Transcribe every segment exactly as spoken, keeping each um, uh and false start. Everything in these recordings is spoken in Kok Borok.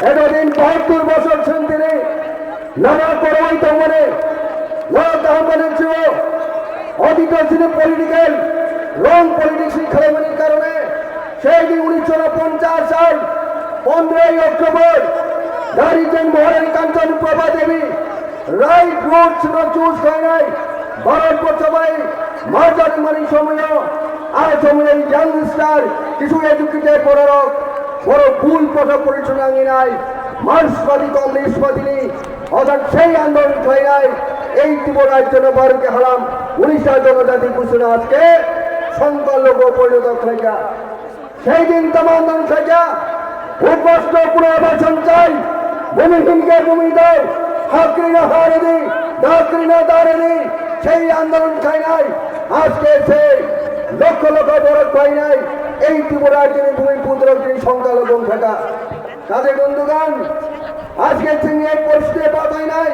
Etodin bahattur bosor chwng tini lama kwrwi tongmani, lama kaham mani chwng otito chini political, wrong politics ni khlaimani karone, sei din unisho ponchas sal pondroi October, Nari Jen Maharani Kanchan Prabha Devi, right road chwngno choose khlainai, Bharat borso bai ma jani mani somoyo, a somoyo youngster, kisu educated bororok, borok bul potho porishon nanginai, Marxbadi, Communistbadi ni, orthat sei andolon khlainai, ei Tripura rajyono Bharatiya halam, unisha jonojati gusino ajke songkalogo porinoto khlaikha. Sei din tamo andolon khlaikha, bhukbostro punorbasam chai, bhumihin ke bhumi dao, ha krina ha redi, da krina da redi, sei andolon khlainai, ajke sei lokho lokho borok phainai, ei Tripura rajyoni bhumi putrok tini songkalogo wngkha. Kade bondhugan, ajke chwng ei poristiti bachainai,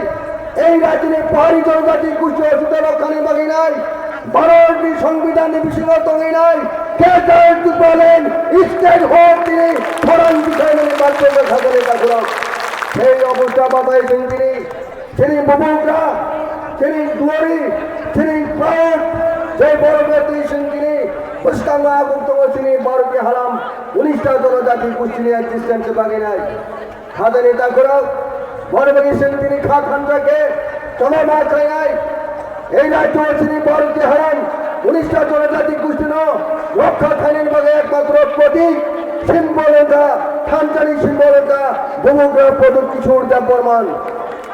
ei rajyoni pahari jonojati gusti osita rokkhani bagwi nai, Bharatni Songbidanni bisingo tongwi nai, Greater Tipraland state hok tini khorang bisaimani manchogwi khajani takhurok. Sei obostha batai chwng tini, chini bubugra, chini glory, chini proud, je borok twi chwng tini bwskango aguk tongo chini Bharatiya halam, unisha jonojati gustini existence bagwi nai. Khajani takhurok, bormani sengtini kha thansa khe, choma ma khlainai. Ei rajyo chini Bharatiya haram, unisha jonojati gustino rokha khainani bagwi ekmatro protik, symbol wngkha, thansani symbol wngkha, bubugra Pradyut Kishore Debbarman.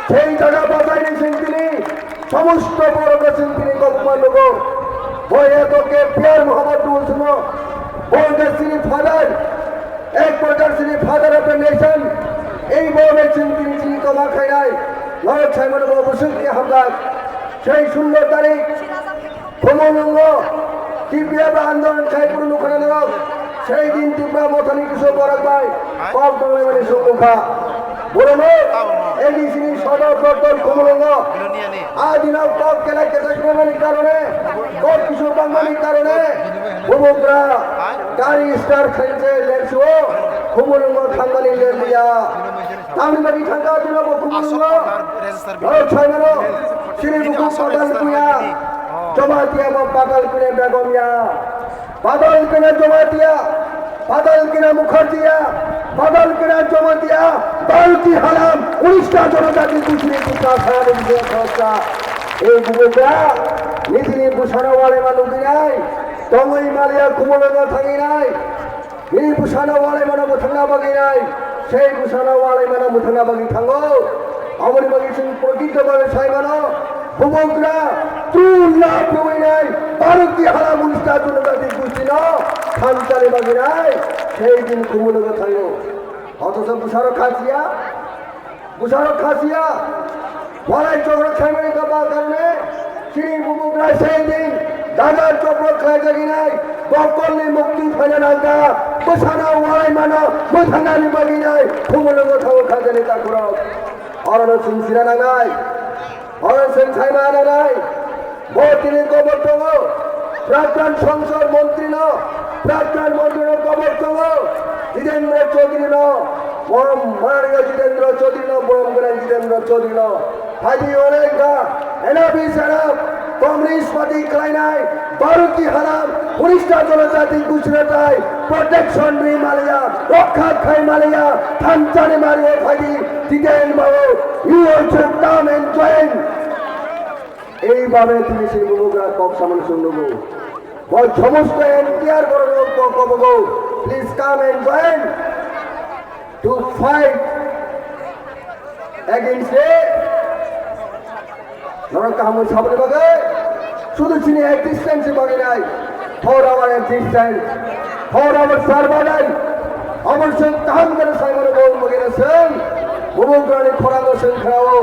Sei jaga bachaini sengtini, Somosto borok no chwng tini kobokma nugo. Bo eto ke P R Mohammad Nurul sino. Bo hwnkhe chini father, ek prokar chini father of the nation. Ei bo hwnkhe chwng tini chini toma khainai. Norok saimano bo bwswk ke hamjak. Sei sundor tarik Khumulwngo T P F andolon khai phuru nukha na norok. Sei din Tipra Mothani kisu borok bai kok tonglaimani sukmung kha. Borokno A D C ni sodor doptor Khumulwngo a dino kok kelai kesa khlaimani karone, kok kisu bangmani karone, bubugra gari start khainse lersuo, Khumulwngo thangmani lerliya. Tamni bagwi thangkha dino bo Khumulwngo. Norok saimano, chini bukhuk Patal Kuya, Jamatia bo Patal Kuya begom ya. Badal kena Jamatia, badal kena Mukherjia, badal kena Jamatia, Bharati halam, unisha jonojati gustini Tiprasa ni bising khoroksa. Ei bubugra, nithini bwsano walaima nugwinai, tongwi maliya Khumulwngo thanginai. Nini bwsano walaimano mwthangna bagwinai, sei bwsano walaimano mwthangna bagwi thango. Aboni bagwi chwng prokito bagwi saimano, bubugra, true love rwinai, Bharati halam unisha jonojati gustino thansani bagwinai, sei din Khumulwngo thango. Othocho bwsarok khasiya, bwsarok khasiya, walai chokro khaimani kaba karone, chini bubugra sei din, daga chokro khlaijaginai, bokolni mukti phaina nangkha, bwsano walaimano mwthangnani bagwinai, Khumulwngo thango khajani takhurok. Orono chwng sina nangnai. Oro chwng saima nanai, bo tini kobor tongo, Prakran Songsod Montri no, Prakran Montri no kobor tongo, Jitendra Chaudhary no, borom manayo Jitendra Chaudhary no, borom gwnang Jitendra Chaudhary no. Phaidi ore wngkha, ena bichara, Communist Party khlainai, Bharati halam, unisha jonojati gustino tai, protection ri maliya, rokha khai maliya, thansani mario phaidi, Jiten Babu, you also come and join. Ei babe tini se bubugra kok samani sung nugo. Bo somosto N T R borok rok kok kobogo. Please come and join to fight against the Norok kaham saboni bagwi, sudu chini existence bagwi nai, for our existence, for our survival. Omo chwng kaham khe saimano bo bagwi chwng bubugrani khorango chwng khnao,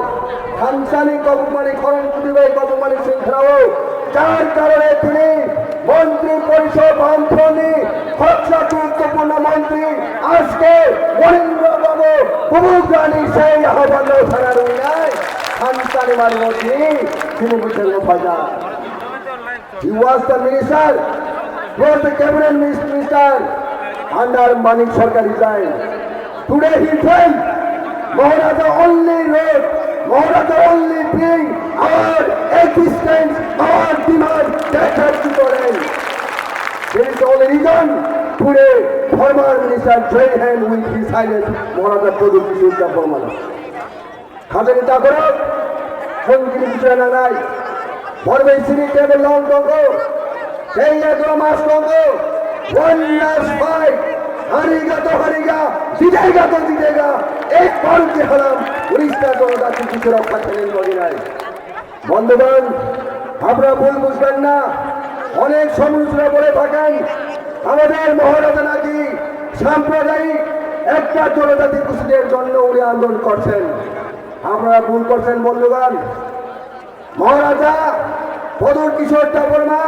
thansani kobokmani khorang twibai kobokmani chwng khnao. Jar karone tini Montri Porishod Bamfront ni khoroksa guruttopurno montri ajke Monindra Babu bubugrani sei ahobano sana rwnai. Thansani mani montri chini bwskango phaijak. He was the minister, he was the cabinet minis-, minister under Manik Sarkar regime. Today he failed. only road, Maharaja only bring our existence, our demand, that has to be done. There is only reason today former minister join hand with his highness Maharaja Pradyut Kishore Debbarma. Khajani takhorok, songkiri bichara nangnai. Borbai sini table long tongo. Kenya to mas tongo. One last fight. Hariga to hariga, jitega to jitega. Ek bar ki haram. Urista to da ki kisoro khatene logi nai. বন্ধুগণ, আপনারা ভুল বুঝবেন না। অনেক সমালোচনা করে থাকেন, আমাদের মহারাজা নাকি সাম্প্রদায়িক একটা জনজাতি গোষ্ঠীদের জন্য উনি আন্দোলন করছেন। আপনারা ভুল করছেন বন্ধুগণ। মহারাজা প্রদ্যুৎ কিশোর দেববর্মা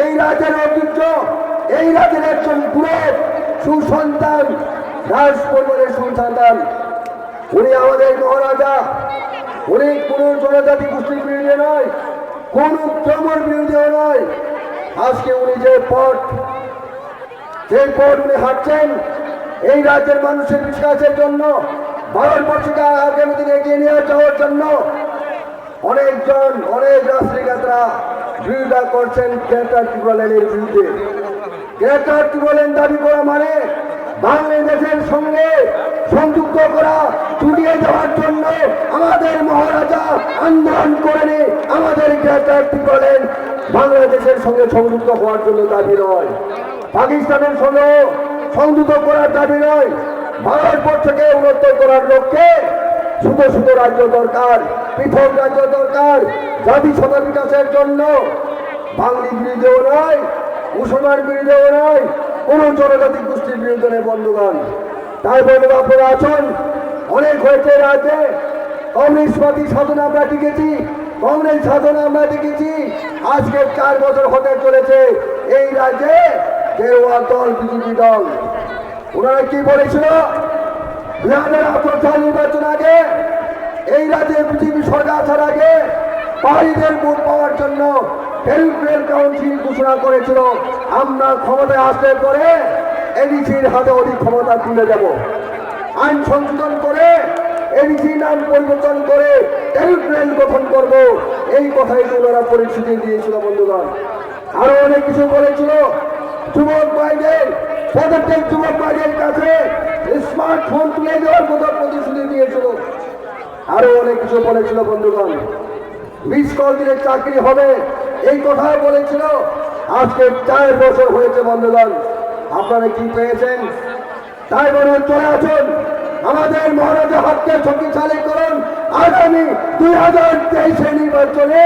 এই রাজ্যের ঐতিহ্য, এই রাজ্যের একজন বুড়ো সুসন্তান, রাজ পরিবারের সুসন্তান। উনি আমাদের মহারাজা, উনি কোনো জনজাতি গোষ্ঠীর বিরুদ্ধে নয়, কোনো ধর্মের বিরুদ্ধেও নয়। আজকে উনি যে পথ, যে পথ উনি হাঁটছেন, এই রাজ্যের মানুষের বিকাশের জন্য, ভারতবর্ষকে আগামী দিনে এগিয়ে নিয়ে যাওয়ার জন্য অনেকজন, অনেক রাজনীতিবিদরা বিরোধিতা করছেন গ্রেটার ত্রিপুরাল্যান্ডের বিরুদ্ধে। গ্রেটার ত্রিপুরাল্যান্ড দাবি করা মানে বাংলাদেশের সঙ্গে সংযুক্ত করা, জুড়িয়ে দেওয়ার জন্য আমাদের মহারাজা আন্দোলন করেনি। আমাদের গ্রেটার ত্রিপুরাল্যান্ড বাংলাদেশের সঙ্গে সংযুক্ত হওয়ার জন্য দাবি নয়, পাকিস্তানের সঙ্গে সংযুক্ত করার দাবি নয়। ভারতবর্ষকে উন্নত করার লক্ষ্যে ছোট ছোট রাজ্য দরকার, পৃথক রাজ্য দরকার, জাতিসত্তা বিকাশের জন্য। বাঙালি বিরোধীও নয়, মুসলমান বিরোধীও নয়, কোনো জনজাতি গোষ্ঠীর বিরোধী নয় বন্ধুগণ। তাই বলবো, আপনারা আছেন, অনেক হয়েছে রাজ্যে, কমিউনিস্ট পার্টির শাসন আমরা দেখেছি, কংগ্রেস শাসন আমরা দেখেছি। আজকে চার বছর হতে চলেছে এই রাজ্যে গেরুয়া দল, বিজেপি দল। ওনারা কি বলেছিল? দুই হাজার আঠারো সাল নির্বাচন আগে এই রাজ্যে বিজেপি সরকার আসার আগে পাহাড়িদের ভোট পাওয়ার জন্য টেরিটোরিয়াল কাউন্সিল ঘোষণা করেছিল। আমরা ক্ষমতায় আসলে পরে এডিসির হাতে অধিক ক্ষমতা তুলে দেব, আইন সংশোধন করে এডিসি নাম পরিবর্তন করে টেরিটোরিয়াল গঠন করব, এই কথাই তো ওনারা প্রতিশ্রুতি দিয়েছিল বন্ধুগণ। আরো অনেক কিছু বলেছিল, যুবক ভাইদের, প্রত্যেক যুবক ভাইদের কাছে স্মার্টফোন তুলে দেওয়ার কথা প্রতিশ্রুতি দিয়েছিল। আরো অনেক কিছু বলেছিল বন্ধুগণ, মিস কল দিলে চাকরি হবে, এই কথা বলেছিল। আজকে চার বছর হয়েছে বন্ধুগণ, আপনারা কি পেয়েছেন? তাই বলুন, চলে আসুন, আমাদের মহারাজা হককে শক্তিশালী করুন। আগামী দুই হাজার তেইশে নির্বাচনে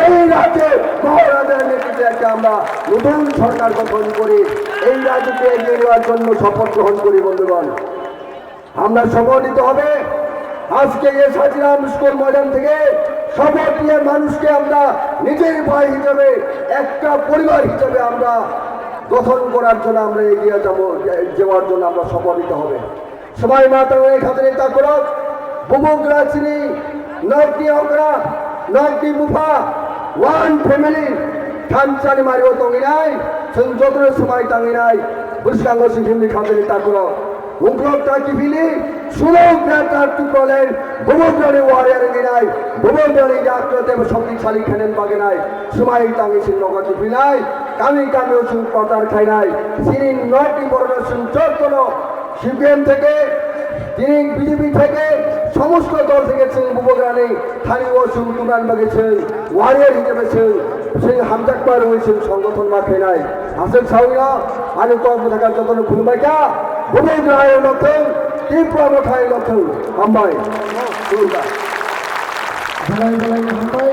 এই রাজ্যে মহারাজার নেতৃত্বে একটা আমরা নতুন সরকার গঠন করি, এই রাজ্যকে এগিয়ে নেওয়ার জন্য শপথ গ্রহণ করি বন্ধুগণ। আমরা শপথ নিতে হবে। আজকে এই সাজিরাম স্কুল ময়দান থেকে শপথ নিয়ে মানুষকে আমরা নিজের ভাই হিসেবে, একটা পরিবার হিসেবে আমরা গঠন করার জন্য আমরা এগিয়ে যাব, যাওয়ার জন্য আমরা শপথ নিতে হবে। Swmai ma tangwi khatini takhorok, bubugra chini nokni okra, nokni bupha, one family, thansa ni mario tongwi nai, chwng jotono swmai tangwi nai, bwskango swi himni khatini takhorok. Uklok ta kiphilwi, sulok ta ta tukolen, bubugrani warrior wngwi nai, bubugrani yakno tebo shoktishali khainani bagwi nai, swmai tangwi chwng nogo kiphilnai, kami kami o chwng prochar khainai, chini nokni borokno chwng jotono C P M থেকে, তিনি বিজেপি থেকে, সমস্ত দল থেকে chwng bubugrani thani o chwng tubunani bagwi chwng warrior হিসেবে chwng, chwng hamjakma rwui chwng সংগঠন ma khainai. Aswk sawi no ani kok bwthakar jotono khulumbai kha, bubugra ayuk nok thung, Tripura motha ayuk nok thung. Hambai. Khulumkha. Belai belai hambai,